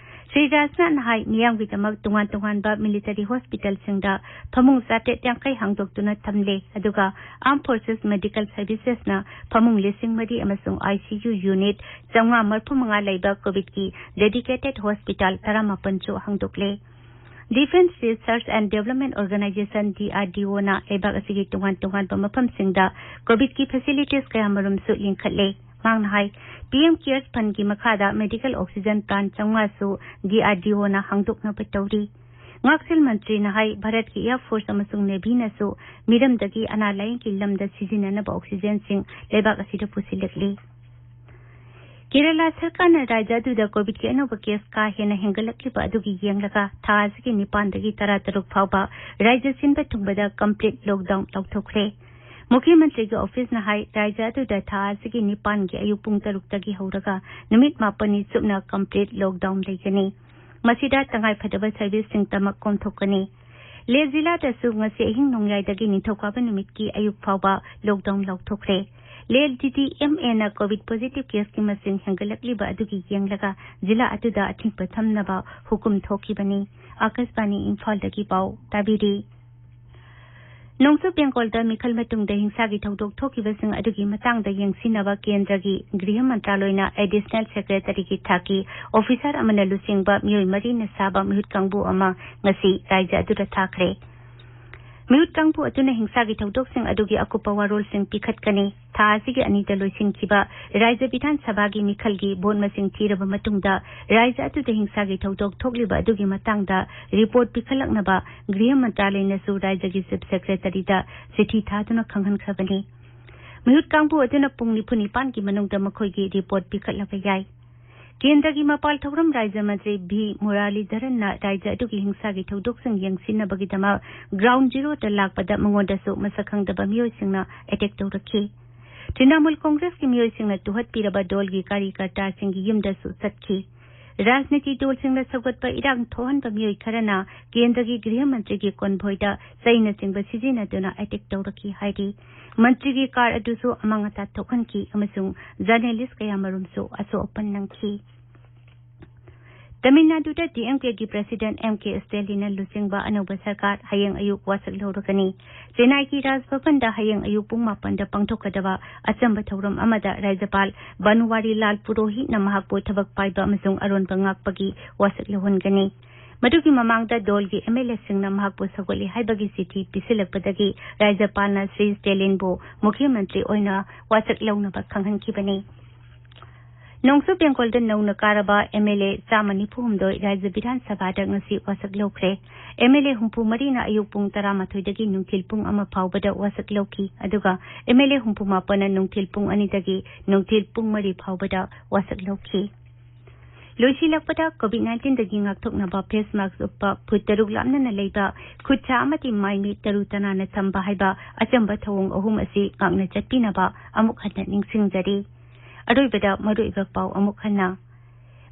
ꯁ꯭ꯔꯤ ꯔꯥꯖꯅꯥꯊꯅ ꯍꯥꯏ, ꯃꯤꯌꯥꯝꯒꯤꯗꯃꯛ ꯇꯣꯉꯥꯟ ꯇꯣꯉꯥꯟꯕ ꯃꯤꯂꯤꯇꯔꯤ ꯍꯣꯁꯄꯤꯇꯥꯜꯁꯤꯡꯗ ꯐꯃꯨꯡ ꯆꯥꯇ꯭ꯔꯦꯠ ꯌꯥꯡꯈꯩ ꯍꯥꯡꯗꯣꯛꯇꯨꯅ ꯊꯝꯂꯦ, ꯑꯗꯨꯒ ꯑꯥꯔꯝ ꯐꯣꯔꯁꯦꯁ ꯃꯦꯗꯤꯀꯦꯜ ꯁꯔꯚꯤꯁꯦꯁꯅ ꯐꯃꯨꯡ ꯂꯤꯁꯤꯡ ꯃꯔꯤ ꯑꯃꯁꯨꯡ ꯑꯥꯏ ꯁꯤ ꯌꯨ ꯌꯨꯅꯤꯠ ꯆꯥꯝꯃꯉꯥ ꯃꯔꯤꯐꯨ ꯃꯉꯥ ꯂꯩꯕ ꯀꯣꯚꯤꯗꯀꯤ ꯗꯦꯗꯤꯀꯦꯇꯦꯗ ꯍꯣꯁꯄꯤꯇꯥꯜ ꯇꯔꯥꯃꯥꯄꯟꯁꯨ ꯍꯥꯡꯗꯣꯛꯂꯦ꯫ Defence research and development organisation, D R D O ꯂꯩꯕꯥꯛ ꯑꯁꯤꯒꯤ ꯇꯣꯉꯥꯟ ꯇꯣꯉꯥꯟꯕ ꯃꯐꯝꯁꯤꯡꯗ ꯀꯣꯚꯤꯗꯀꯤ ꯐꯦꯁꯤꯂꯤꯇꯤꯁ ꯀꯌꯥꯃꯔꯨꯝꯁꯨ ꯂꯤꯡꯈꯠꯂꯦ꯫ ꯃꯍꯥꯛꯅ ꯍꯥꯏ, ꯄꯤ ꯑꯦꯝ ꯀꯦꯌꯔꯁ ꯐꯟꯒꯤ ꯃꯈꯥꯗ ꯃꯦꯗꯤꯀꯦꯜ ꯑꯣꯛꯁꯤꯖꯟ ꯄ꯭ꯂꯥꯟꯠ ꯆꯥꯝꯃꯉꯥꯁꯨ ꯗꯤ ꯑꯥꯔ ꯗꯤ ꯑꯣꯅ ꯍꯥꯡꯗꯣꯛꯅꯕ ꯇꯧꯔꯤ꯫ ꯉꯥꯛꯁꯦꯜ ꯃꯟꯇ꯭ꯔꯤꯅ ꯍꯥꯏ, ꯚꯥꯔꯠꯀꯤ ꯑꯦꯌꯔ ꯐꯣꯔꯁ ꯑꯃꯁꯨꯡ ꯅꯦꯚꯤꯅꯁꯨ ꯃꯤꯔꯝꯗꯒꯤ ꯑꯅꯥ ꯂꯥꯌꯦꯡꯒꯤ ꯂꯝꯗ ꯁꯤꯖꯤꯟꯅꯅꯕ ꯑꯣꯛꯁꯤꯖꯟꯁꯤꯡ ꯂꯩꯕꯥꯛ ꯑꯁꯤꯗ ꯄꯨꯁꯤꯜꯂꯛꯂꯤ꯫ ꯀꯦꯔꯂꯥ ꯁꯔꯀꯥꯔꯅ ꯔꯥꯖ꯭ꯌ ꯑꯗꯨꯗ ꯀꯣꯚꯤꯗꯀꯤ ꯑꯅꯧꯕ ꯀꯦꯁ ꯀꯥ ꯍꯦꯟꯅ ꯍꯦꯟꯒꯠꯂꯛꯂꯤꯕ ꯑꯗꯨꯒꯤ ꯌꯦꯡꯂꯒ ꯊꯥ ꯑꯁꯤꯒꯤ ꯅꯤꯄꯥꯟꯗꯒꯤ ꯇꯔꯥꯇꯔꯨꯛ ꯐꯥꯎꯕ ꯔꯥꯖ꯭ꯌ ꯁꯤꯟꯕ ꯊꯨꯡꯕꯗ ꯀꯝꯄ꯭ꯂꯤꯠ ꯂꯣꯛꯗꯥꯎꯟ ꯂꯥꯎꯊꯣꯛꯈ꯭ꯔꯦ꯫ ꯃꯨꯈ꯭ꯌ ꯃꯟꯇ꯭ꯔꯤꯒꯤ ꯑꯣꯐꯤꯁꯅ ꯍꯥꯏ, ꯔꯥꯖ꯭ꯌ ꯑꯗꯨꯗ ꯊꯥ ꯑꯁꯤꯒꯤ ꯅꯤꯄꯥꯟꯒꯤ ꯑꯌꯨꯛ ꯄꯨꯡ ꯇꯔꯨꯛꯇꯒꯤ ꯍꯧꯔꯒ ꯅꯨꯃꯤꯠ ꯃꯥꯄꯟꯅꯤ ꯆꯨꯞꯅ ꯀꯝꯄ꯭ꯂꯤꯠ ꯂꯣꯛꯗꯥꯎꯟ ꯂꯩꯒꯅꯤ꯫ ꯃꯁꯤꯗ ꯇꯉꯥꯏꯐꯗꯕ ꯁꯔꯚꯤꯁꯁꯤꯡꯇꯃꯛ ꯀꯣꯝꯊꯣꯛꯀꯅꯤ꯫ ꯂꯦ ꯖꯤꯂꯥꯗꯁꯨ ꯉꯁꯤ ꯑꯍꯤꯡ ꯅꯣꯡꯌꯥꯏꯗꯒꯤ ꯅꯤꯡꯊꯧꯀꯥꯕ ꯅꯨꯃꯤꯠꯀꯤ ꯑꯌꯨꯛ ꯐꯥꯎꯕ ꯂꯣꯛꯗꯥꯎꯟ ꯂꯥꯎꯊꯣꯛꯈ꯭ꯔꯦ꯫ ꯂꯦ ꯗꯤ ꯗꯤ ꯑꯦꯝ ꯑꯦꯅ ꯀꯣꯚꯤꯗ ꯄꯣꯖꯤꯇꯤꯚ ꯀꯦꯁꯀꯤ ꯃꯁꯤꯡ ꯍꯦꯟꯒꯠꯂꯛꯂꯤꯕ ꯑꯗꯨꯒꯤ ꯌꯦꯡꯂꯒ ꯖꯤꯂꯥ ꯑꯗꯨꯗ ꯑꯊꯤꯡꯕ ꯊꯝꯅꯕ ꯍꯨꯀꯨꯝ ꯊꯣꯛꯈꯤꯕꯅꯤ꯫ ꯑꯥꯀꯥꯁꯕꯥꯅꯤ ꯏꯝꯐꯥꯜꯗꯒꯤ ꯄꯥꯎ ꯇꯥꯕꯤꯔꯤ꯫ ꯅꯣꯡꯆꯨꯞ ꯕꯦꯡꯒꯣꯜꯗ ꯃꯤꯈꯜ ꯃꯇꯨꯡꯗ ꯍꯤꯡꯁꯥꯒꯤ ꯊꯧꯗꯣꯛ ꯊꯣꯛꯈꯤꯕꯁꯤꯡ ꯑꯗꯨꯒꯤ ꯃꯇꯥꯡꯗ ꯌꯦꯡꯁꯤꯟꯅꯕ ꯀꯦꯟꯗ꯭ꯔꯒꯤ ꯒ꯭ꯔꯤꯍ ꯃꯟꯇ꯭ꯔꯥꯂꯣꯏꯅ ꯑꯦꯗꯤꯁꯅꯦꯜ ꯁꯦꯀ꯭ꯔꯦꯇꯔꯤꯒꯤ ꯊꯥꯛꯀꯤ ꯑꯣꯐꯤꯁꯥꯔ ꯑꯃꯅ ꯂꯨꯆꯤꯡꯕ ꯃꯤꯑꯣꯏ ꯃꯔꯤꯅ ꯁꯥꯕ ꯃꯤꯍꯨꯠ ꯀꯥꯡꯕꯨ ꯑꯃ ꯉꯁꯤ ꯔꯥꯖ꯭ꯌ ꯑꯗꯨꯗ ꯊꯥꯈ꯭ꯔꯦ꯫ ꯃꯤꯍꯨꯠ ꯀꯥꯡꯕꯨ ꯑꯗꯨꯅ ꯍꯤꯡꯁꯥꯒꯤ ꯊꯧꯗꯣꯛꯁꯤꯡ ꯑꯗꯨꯒꯤ ꯑꯀꯨꯞꯄ ꯋꯥꯔꯣꯜꯁꯤꯡ ꯄꯤꯈꯠꯀꯅꯤ꯫ ꯊꯥ ꯑꯁꯤꯒꯤ ꯑꯅꯤꯗ ꯂꯣꯏꯁꯤꯟꯈꯤꯕ ꯔꯥꯖ꯭ꯌ ꯕꯤꯙꯥꯟ ꯁꯚꯥꯒꯤ ꯃꯤꯈꯜꯒꯤ ꯚꯣꯠ ꯃꯁꯤꯡ ꯊꯤꯔꯕ ꯃꯇꯨꯡꯗ ꯔꯥꯖ꯭ꯌ ꯑꯗꯨꯗ ꯍꯤꯡꯁꯥꯒꯤ ꯊꯧꯗꯣꯛ ꯊꯣꯛꯂꯤꯕ ꯑꯗꯨꯒꯤ ꯃꯇꯥꯡꯗ ꯔꯤꯄꯣꯔꯠ ꯄꯤꯈꯠꯂꯛꯅꯕ ꯒ꯭ꯔꯤꯍ ꯃꯟꯇ꯭ꯔꯥꯂꯌꯅꯁꯨ ꯔꯥꯖ꯭ꯌꯒꯤ ꯆꯤꯐ ꯁꯦꯀ꯭ꯔꯦꯇꯔꯤꯗ ꯆꯤꯊꯤ ꯊꯥꯗꯨꯅ ꯈꯪꯍꯟꯈ꯭ꯔꯕꯅꯤ꯫ ꯃꯤꯍꯨꯠ ꯀꯥꯡꯕꯨ ꯑꯗꯨꯅ ꯄꯨꯡ ꯅꯤꯐꯨ ꯅꯤꯄꯥꯟꯒꯤ ꯃꯅꯨꯡꯗ ꯃꯈꯣꯏꯒꯤ ꯔꯤꯄꯣꯔꯠ ꯄꯤꯈꯠꯂꯕ ꯌꯥꯏ꯫ ꯀꯦꯟꯗ꯭ꯔꯒꯤ ꯃꯄꯥꯜ ꯊꯧꯔꯝ ꯔꯥꯖ꯭ꯌ ꯃꯟꯇ꯭ꯔꯤ ꯚꯤ ꯃꯨꯔꯥꯂꯤꯙꯔꯟꯅ ꯔꯥꯖ꯭ꯌ ꯑꯗꯨꯒꯤ ꯍꯤꯡꯁꯥꯒꯤ ꯊꯧꯗꯣꯛꯁꯤꯡ ꯌꯦꯡꯁꯤꯟꯅꯕꯒꯤꯗꯃꯛ ꯒ꯭ꯔꯥꯎꯟ ꯖꯤꯔꯣꯗ ꯂꯥꯛꯄꯗ ꯃꯉꯣꯟꯗꯁꯨ ꯃꯁꯛ ꯈꯪꯗꯕ ꯃꯤꯑꯣꯏꯁꯤꯡꯅ ꯑꯦꯇꯦꯛ ꯇꯧꯔꯛꯈꯤ꯫ ꯇ꯭ꯔꯤꯅꯥꯃꯨꯜ ꯀꯣꯡꯒ꯭ꯔꯦꯁꯀꯤ ꯃꯤꯑꯣꯏꯁꯤꯡꯅ ꯇꯨꯍꯠꯄꯤꯔꯕ ꯗꯣꯜꯒꯤ ꯀꯥꯔꯤꯀꯔꯇꯥꯁꯤꯡꯒꯤ ꯌꯨꯝꯗꯁꯨ ꯆꯠꯈꯤ꯫ ꯔꯥꯖꯅꯤꯇꯤ ꯗꯣꯜꯁꯤꯡꯅ ꯁꯧꯒꯠꯄ ꯏꯔꯥꯡ ꯊꯣꯛꯍꯟꯕ ꯃꯤꯑꯣꯏ ꯈꯔꯅ ꯀꯦꯟꯗ꯭ꯔꯒꯤ ꯒ꯭ꯔꯤꯍ ꯃꯟꯇ꯭ꯔꯤꯒꯤ ꯀꯣꯟꯚꯣꯏꯗ ꯆꯩꯅꯆꯤꯡꯕ ꯁꯤꯖꯤꯟꯅꯗꯨꯅ ꯑꯦꯇꯦꯛ ꯇꯧꯔꯛꯈꯤ ꯍꯥꯏꯔꯤ꯫ ꯃꯟꯇ꯭ꯔꯤꯒꯤ ꯀꯥꯔ ꯑꯗꯨꯁꯨ ꯑꯃꯥꯡ ꯑꯇꯥ ꯊꯣꯛꯍꯟꯈꯤ ꯑꯃꯁꯨꯡ ꯖꯔꯅꯦꯂꯤꯁ ꯀꯌꯥꯃꯔꯨꯝꯁꯨ ꯑꯁꯣꯛ ꯑꯄꯟ ꯅꯪꯈꯤ꯫ ꯇꯃꯤꯜ ꯅꯥꯗꯨꯗ ꯗꯤ ꯑꯦꯝ ꯀꯦꯒꯤ ꯄ꯭ꯔꯦꯁꯤꯗꯦꯟꯠ ꯑꯦꯝ ꯀꯦ ꯁ꯭ꯇꯦꯂꯤꯟꯅ ꯂꯨꯆꯤꯡꯕ ꯑꯅꯧꯕ ꯁꯔꯀꯥꯔ ꯍꯌꯦꯡ ꯑꯌꯨꯛ ꯋꯥꯁꯛ ꯂꯧꯔꯒꯅꯤ꯫ ꯆꯦꯟꯅꯥꯏꯒꯤ ꯔꯥꯖ ꯚꯕꯟꯗ ꯍꯌꯦꯡ ꯑꯌꯨꯛ ꯄꯨꯡ ꯃꯥꯄꯟꯗ ꯄꯥꯡꯊꯣꯛꯀꯗꯕ ꯑꯆꯝꯕ ꯊꯧꯔꯝ ꯑꯃꯗ ꯔꯥꯖ꯭ꯌꯄꯥꯜ ꯕꯟꯋꯥꯔꯤꯂꯥꯜ ꯄꯨꯔꯣꯍꯤꯠꯅ ꯃꯍꯥꯛꯄꯨ ꯊꯕꯛ ꯄꯥꯏꯕ ꯑꯃꯁꯨꯡ ꯑꯔꯣꯟꯕ ꯉꯥꯛꯄꯒꯤ ꯋꯥꯁꯛ ꯂꯧꯍꯟꯒꯅꯤ꯫ ꯃꯗꯨꯒꯤ ꯃꯃꯥꯡꯗ ꯗꯣꯜꯒꯤ ꯑꯦꯝ ꯑꯦꯜ ꯑꯦꯁꯤꯡꯅ ꯃꯍꯥꯛꯄꯨ ꯁꯧꯒꯠꯂꯤ ꯍꯥꯏꯕꯒꯤ ꯆꯤꯊꯤ ꯄꯤꯁꯤꯜꯂꯛꯄꯗꯒꯤ ꯔꯥꯖ꯭ꯌꯄꯥꯜꯅ ꯁ꯭ꯔꯤ ꯁ꯭ꯇꯦꯂꯤꯟꯕꯨ ꯃꯨꯈ꯭ꯌ ꯃꯟꯇ꯭ꯔꯤ ꯑꯣꯏꯅ ꯋꯥꯁꯛ ꯂꯧꯅꯕ ꯈꯪꯍꯟꯈꯤꯕꯅꯤ꯫ ꯅꯣꯡꯆꯨꯞ ꯕꯦꯡꯒꯣꯜꯗ ꯅꯧꯅ ꯀꯥꯔꯕ ꯑꯦꯝ ꯑꯦꯜ ꯑꯦ ꯆꯥꯝꯃ ꯅꯤꯐꯨ ꯍꯨꯝꯗꯣꯏ ꯔꯥꯖ꯭ꯌ ꯕꯤꯙꯥꯟ ꯁꯚꯥꯗ ꯉꯁꯤ ꯋꯥꯁꯛ ꯂꯧꯈ꯭ꯔꯦ꯫ ꯑꯦꯝ ꯑꯦꯜ ꯑꯦ ꯍꯨꯝꯐꯨ ꯃꯔꯤꯅ ꯑꯌꯨꯛ ꯄꯨꯡ ꯇꯔꯥꯃꯥꯊꯣꯏꯗꯒꯤ ꯅꯨꯡꯊꯤꯜ ꯄꯨꯡ ꯑꯃ ꯐꯥꯎꯕꯗ ꯋꯥꯁꯛ ꯂꯧꯈꯤ, ꯑꯗꯨꯒ ꯑꯦꯝ ꯑꯦꯜ ꯑꯦ ꯍꯨꯝꯐꯨ ꯃꯥꯄꯟꯅ ꯅꯨꯡꯊꯤꯜ ꯄꯨꯡ ꯑꯅꯤꯗꯒꯤ ꯅꯨꯡꯊꯤꯜ ꯄꯨꯡ ꯃꯔꯤ ꯐꯥꯎꯕꯗ ꯋꯥꯁꯛ ꯂꯧꯈꯤ꯫ ꯂꯣꯏꯁꯤꯜꯂꯛꯄꯗ, ꯀꯣꯚꯤꯗ ꯅꯥꯏꯟꯇꯤꯟꯗꯒꯤ ꯉꯥꯛꯊꯣꯛꯅꯕ ꯐꯦꯁ ꯃꯥꯁꯛ ꯎꯞꯄ, ꯐꯨꯠ ꯇꯔꯨꯛ ꯂꯥꯞꯅꯅ ꯂꯩꯕ, ꯈꯨꯠ ꯁꯥ ꯑꯃꯗꯤ ꯃꯥꯏ ꯃꯤꯠ ꯇꯔꯨ ꯇꯅꯥꯟꯅ ꯊꯝꯕ ꯍꯥꯏꯕ ꯑꯆꯝꯕ ꯊꯧꯑꯣꯡ ꯑꯍꯨꯝ ꯑꯁꯤ ꯉꯥꯛꯅ ꯆꯠꯄꯤꯅꯕ ꯑꯃꯨꯛ ꯍꯟꯅ ꯅꯤꯡꯁꯤꯡꯖꯔꯤ꯫ ꯑꯔꯣꯏꯕꯗ ꯃꯔꯨꯑꯣꯏꯕ ꯄꯥꯎ ꯑꯃꯨꯛ ꯍꯟꯅ꯫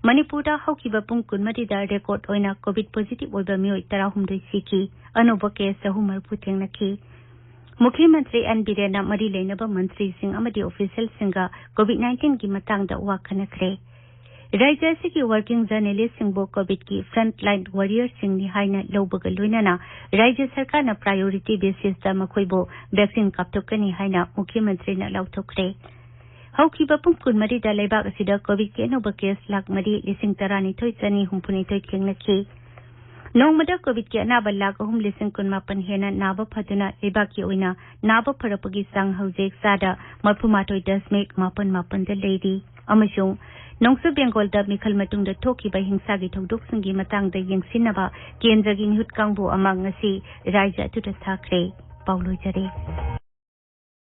ꯃꯅꯤꯄꯨꯔꯗ ꯍꯧꯈꯤꯕ ꯄꯨꯡ ꯀꯨꯟꯃꯔꯤꯗ ꯔꯦꯀꯣꯔꯗ ꯑꯣꯏꯅ ꯀꯣꯚꯤꯗ ꯄꯣꯖꯤꯇꯤꯚ ꯑꯣꯏꯕ ꯃꯤꯑꯣꯏ ꯇꯔꯥꯍꯨꯝꯗꯣꯏ ꯁꯤꯈꯤ꯫ ꯑꯅꯧꯕ ꯀꯦꯁ ꯆꯍꯨꯝ ꯃꯔꯤꯐꯨ ꯊꯦꯡꯅꯈꯤ꯫ ꯃꯨꯈ꯭ꯌ ꯃꯟꯇ꯭ꯔꯤ ꯑꯦꯟ ꯕꯤꯔꯦꯟꯅ ꯃꯔꯤ ꯂꯩꯅꯕ ꯃꯟꯇ꯭ꯔꯤꯁꯤꯡ ꯑꯃꯗꯤ ꯑꯣꯐꯤꯁꯤꯌꯦꯜꯁꯤꯡꯒ ꯀꯣꯚꯤꯗ ꯅꯥꯏꯟꯇꯤꯟꯒꯤ ꯃꯇꯥꯡꯗ ꯋꯥ ꯈꯟꯅꯈ꯭ꯔꯦ꯫ ꯔꯥꯖ꯭ꯌ ꯑꯁꯤꯒꯤ ꯋꯥꯔꯀꯤꯡ ꯖꯔꯅꯦꯂꯤꯁꯁꯤꯡꯕꯨ ꯀꯣꯚꯤꯗꯀꯤ ꯐ꯭ꯔꯟꯠ ꯂꯥꯏꯟ ꯋꯥꯔꯤꯌꯔꯁꯤꯡꯅꯤ ꯍꯥꯏꯅ ꯂꯧꯕꯒ ꯂꯣꯏꯅꯅ ꯔꯥꯖ꯭ꯌ ꯁꯔꯀꯥꯔꯅ ꯄ꯭ꯔꯥꯏꯑꯣꯔꯤꯇꯤ ꯕꯦꯁꯤꯁꯇ ꯃꯈꯣꯏꯕꯨ ꯚꯦꯛꯁꯤꯟ ꯀꯥꯞꯊꯣꯛꯀꯅꯤ ꯍꯥꯏꯅ ꯃꯨꯈ꯭ꯌ ꯃꯟꯇ꯭ꯔꯤꯅ ꯂꯥꯎꯊꯣꯛꯈ꯭ꯔꯦ꯫ ꯍꯧꯈꯤꯕ ꯄꯨꯡ ꯀꯨꯟꯃꯔꯤꯗ ꯂꯩꯕꯥꯛ ꯑꯁꯤꯗ ꯀꯣꯚꯤꯗꯀꯤ ꯑꯅꯧꯕ ꯀꯦꯁ ꯂꯥꯈ ꯃꯔꯤ ꯂꯤꯁꯤꯡ ꯇꯔꯥꯅꯤꯊꯣꯏ ꯆꯅꯤ ꯍꯨꯝꯐꯨꯅꯤꯊꯣꯏ ꯊꯦꯡꯅꯈꯤ꯫ ꯅꯣꯡꯃꯗ ꯀꯣꯚꯤꯗꯀꯤ ꯑꯅꯥꯕ ꯂꯥꯈ ꯑꯍꯨꯝ ꯂꯤꯁꯤꯡ ꯀꯨꯟ ꯃꯥꯄꯟ ꯍꯦꯟꯅ ꯅꯥꯕ ꯐꯗꯨꯅ ꯂꯩꯕꯥꯛꯀꯤ ꯑꯣꯏꯅ ꯅꯥꯕ ꯐꯔꯛꯄꯒꯤ ꯆꯥꯡ ꯍꯧꯖꯤꯛ ꯆꯥꯗ ꯃꯔꯐꯨ ꯃꯥꯊꯣꯏ ꯗꯁꯃꯤꯛ ꯃꯥꯄꯟ ꯃꯥꯄꯟꯗ ꯂꯩꯔꯤ꯫ ꯑꯃꯁꯨꯡ ꯅꯣꯡꯆꯨꯞ ꯕꯦꯡꯒꯣꯜꯗ ꯃꯤꯈꯜ ꯃꯇꯨꯡꯗ ꯊꯣꯛꯈꯤꯕ ꯍꯤꯡꯁꯥꯒꯤ ꯊꯧꯗꯣꯛꯁꯤꯡꯒꯤ ꯃꯇꯥꯡꯗ ꯌꯦꯡꯁꯤꯟꯅꯕ ꯀꯦꯟꯗ꯭ꯔꯒꯤ ꯃꯤꯍꯨꯠ ꯀꯥꯡꯕꯨ ꯑꯃ ꯉꯁꯤ ꯔꯥꯖ꯭ꯌ ꯑꯗꯨꯗ ꯊꯥꯈ꯭ꯔꯦ꯫ ꯄꯥꯎ ꯂꯣꯏꯖꯔꯦ꯫